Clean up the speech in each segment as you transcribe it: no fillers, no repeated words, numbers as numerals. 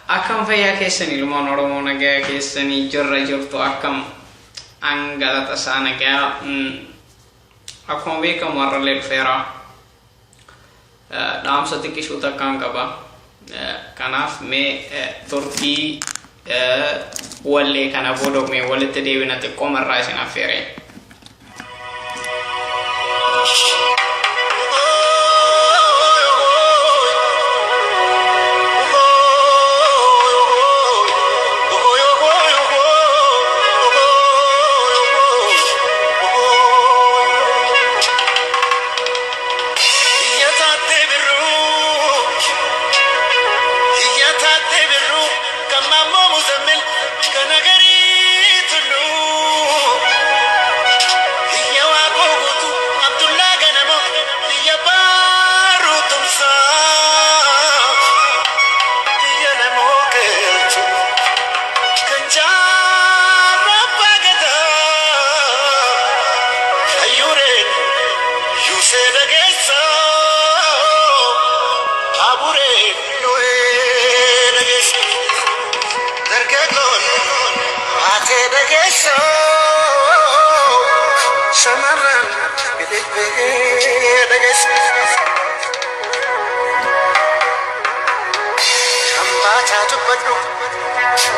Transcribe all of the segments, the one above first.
Akkam fayyaa keessan ilmaan Oromoo, nagaa keessanii jirra jirtu? Akkam an galata isaa nagaa. Akkuma beekamu har'allee dhufeera. Dhaamsa xiqqishuu takkaan qaba. Kanaaf mee turtii wallee kana booda mee walitti deebina, xiqqoo marraa isin affeeree. Shamarran bilbillee dhageessa. Hambaataa dubbadhu,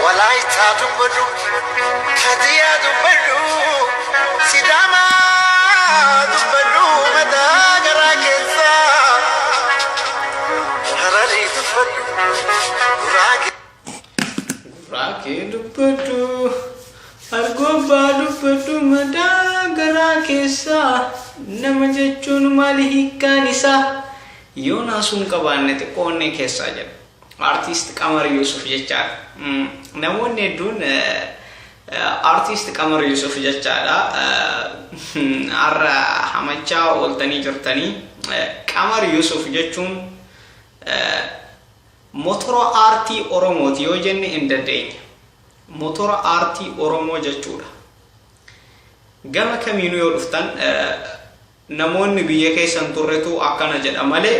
Walaayitaa dubbadhu, Hadiyaa dubbadhu, Sidaamaa dubbadhu, mataa garaa keessaa, Hararii dubbadhu, Guraagee. Guraagee dubbadhu, Argobbaa dubbadhu, madaa garaa keessaa, nama jechuun maali hiikkaan isaa, yoo naasuun qabaanne xiqqoo onnee keessaa jedha. Artiist Qamar Yuusuf jechaadha. Namoonni hedduun Artiist Qamar Yuusuf jechaadha. Har'a hamachaa ooltanii jirtanii. Qamar Yuusuf jechuun motora aartii Oromooti yoo jenne hin dandeenya. Motora aartii Oromoo jechuudha. Gama kamiinuu yoo dhuftan, namoonni biyya keessan turretu akkana jedha malee,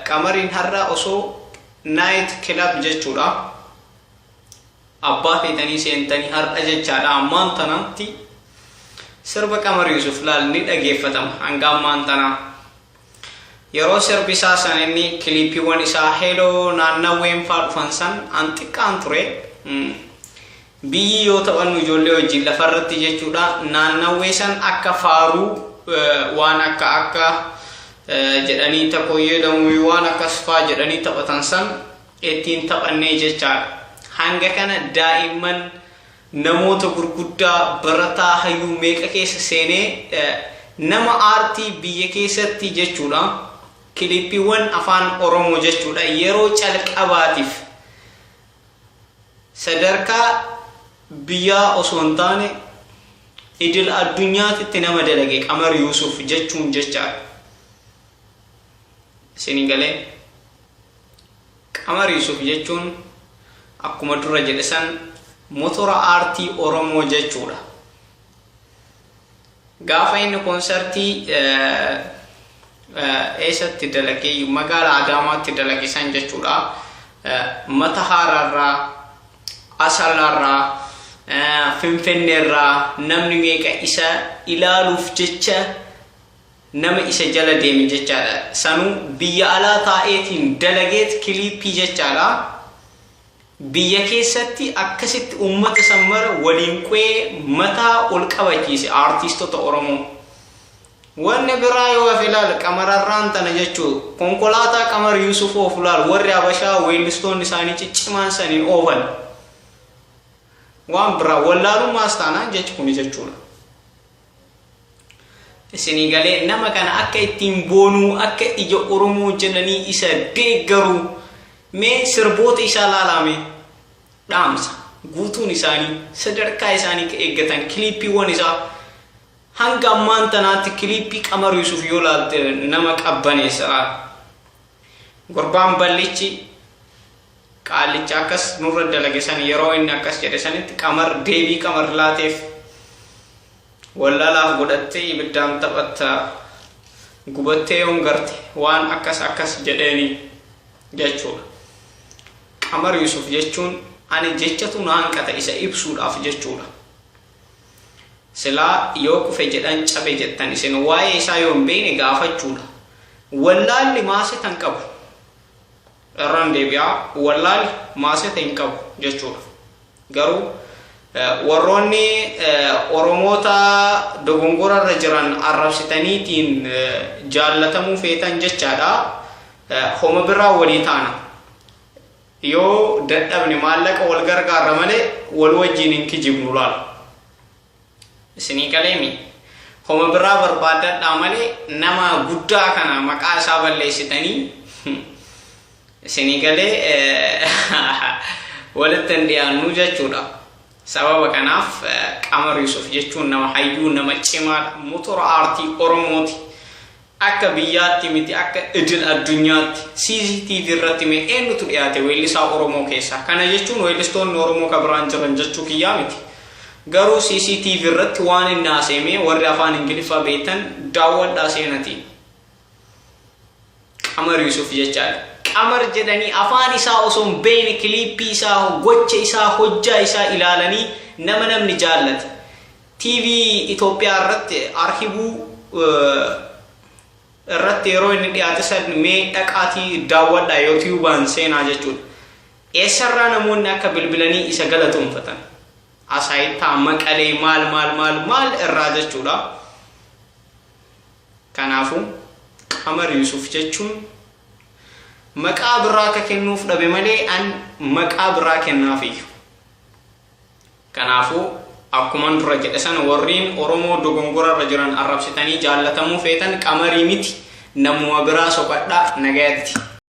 Qamariin har'a osoo night club jechuudha. Abbaa feetanii seentanii har'a jechaadha, ammaan tanatti sirba Qamar Yuusuf laal ni dhageeffatama hanga ammaan tanaa. Yeroo sirbi isaa san inni kiliippiiwwan isaa Heloo naannawween faa dhufan san an xiqqaan ture. Biyyi yoo taphannu ijoollee wajjin lafarratti jechuudha, naannawwee san akka faaruu waan akka akka jedhanii takoyyee damuu waan akkas faa jedhanii taphatan san ittiin taphannee jechaadha. Hanga kana daa'imman, namoota gurguddaa, barataa, hayyuu meeqa keessa seenee, nama aartii biyya keessatti jechuudha, kiliippiiwwan afaan Oromoo jechuudha, yeroo calqabaatiif sadarkaa biyyaa osoo hin taane idil addunyaatitti nama dalage Qamar Yuusuf jechuun jechaadha. Isin galee, Qamar Yuusuf jechuun akkuma dura jedhe san motora aartii Oromoo jechuudha. Gaafa inni koonsartii eessatti dalagee, magaalaa Adaamaatti dalage san jechuudha. Mata Haaraarraa, Asallaarraa, Finfinneerraa namni meeqa isa ilaaluuf jecha nama isa jala deeme jechaadha. Sanuu biyya alaa taa'eetiin dalageet kiliippii jechaadha. Biyya keessatti akkasitti uummata san mara waliin qu'ee mataa ol qabachiise aartiistota Oromoo. Wanni biraa yoo hafe ilaal, Qamararraan tana jechuu konkolaataa Qamar Yuusuf oofu laal, warri Habashaa weellistoonni isaanii ciccimaan saniin oofan. Waan biraa wallaalummaas taanaan jechi kuni jechuudha. Isinii galee, nama kana akka ittiin boonuu, akka ija Oromoo jedhanii isa deeggaru, mee sirboota isaa laalaame, dhaamsa guutuun isaanii sadarkaa isaanii ka eeggatan, kiliippiiwwan isaa hanga ammaan tanaatti kiliippii Qamar Yuusuf yoo laalte nama qabbaneessa laal. Gurbaan ballichi qaallicha akkas nurra dalage san, yeroo inni akkas jedhe sanitti Qamar deebii Qamar laateef, wallaalaaf godhattee ibiddaan taphatta, gubattee yoon garte, waan akkas akkas jedheeni jechuudha. Qamar Yusuf jechuun ani jechatu na hanqata isa ibsuudhaaf jechuudha. Silaa yoo kufe jedhan cabe jettan isin waa'ee isaa yoo hin beekne gaafachuudha. Wallaalli maaseta hin qabu. Irraan deebi'aa, wallaalli maaseta hin qabu jechuudha. Garuu warroonni Oromoota dogongora irra jiran arrabsitaniitiin jaallatamuu feetan jechaadha. Homa biraa walii taana. Yoo dadhabne maallaqa wal gargaarra malee wal wajjiin hin kijibnu laal. Isinii galeemi? Homa biraa barbaaddadhaa malee nama guddaa kana maqaa isaa balleessitanii isinii galee walitti hin dhiyaannu jechuudha. Sababa kanaaf Qamar Yusuf jechuun nama hayyuu, nama cimaadha. Motora aartii Oromooti. Akka biyyaatti miti, akka idil addunyaatti CCTV irratti mee eenyutu dhiyaate weellisaa Oromoo keessaa? Kana jechuun weellistoonni Oromoo ka biraan jiran jechuu kiyyaa miti. Garuu CCTV irratti waan inni haasa'e warri afaan Ingiliffaa beektan daawwadhaa seenatii. Qamar Yusuf jechaadha. Qamar jedhanii afaan isaa osoo hin beekne kiliippii isaa, gocha isaa, hojjaa isaa ilaalanii nama namni jaallate. TV Itoophiyaa irratti arhibuu irratti yeroo inni dhiyaate san mee dhaqaatii daawwadhaa yuutiyuubaan seenaa jechuudha. Eessarraa namoonni akka bilbilanii isa galatoomfatan? Asaayittaa, Maqalee, maal maal maal maal irraa jechuudha. Kanaafuu Qamar Yusuf jechuun maqaa biraa akka kennuuf dhabe malee an maqaa biraa kennaafiyyu. Kanaafuu akkuman dura jedhe sana warriin Oromoo dogongora irra jiran arrabsitanii jaallatamuu feetan Qamarii miti, namuma biraa soqadhaa. Nagayatti.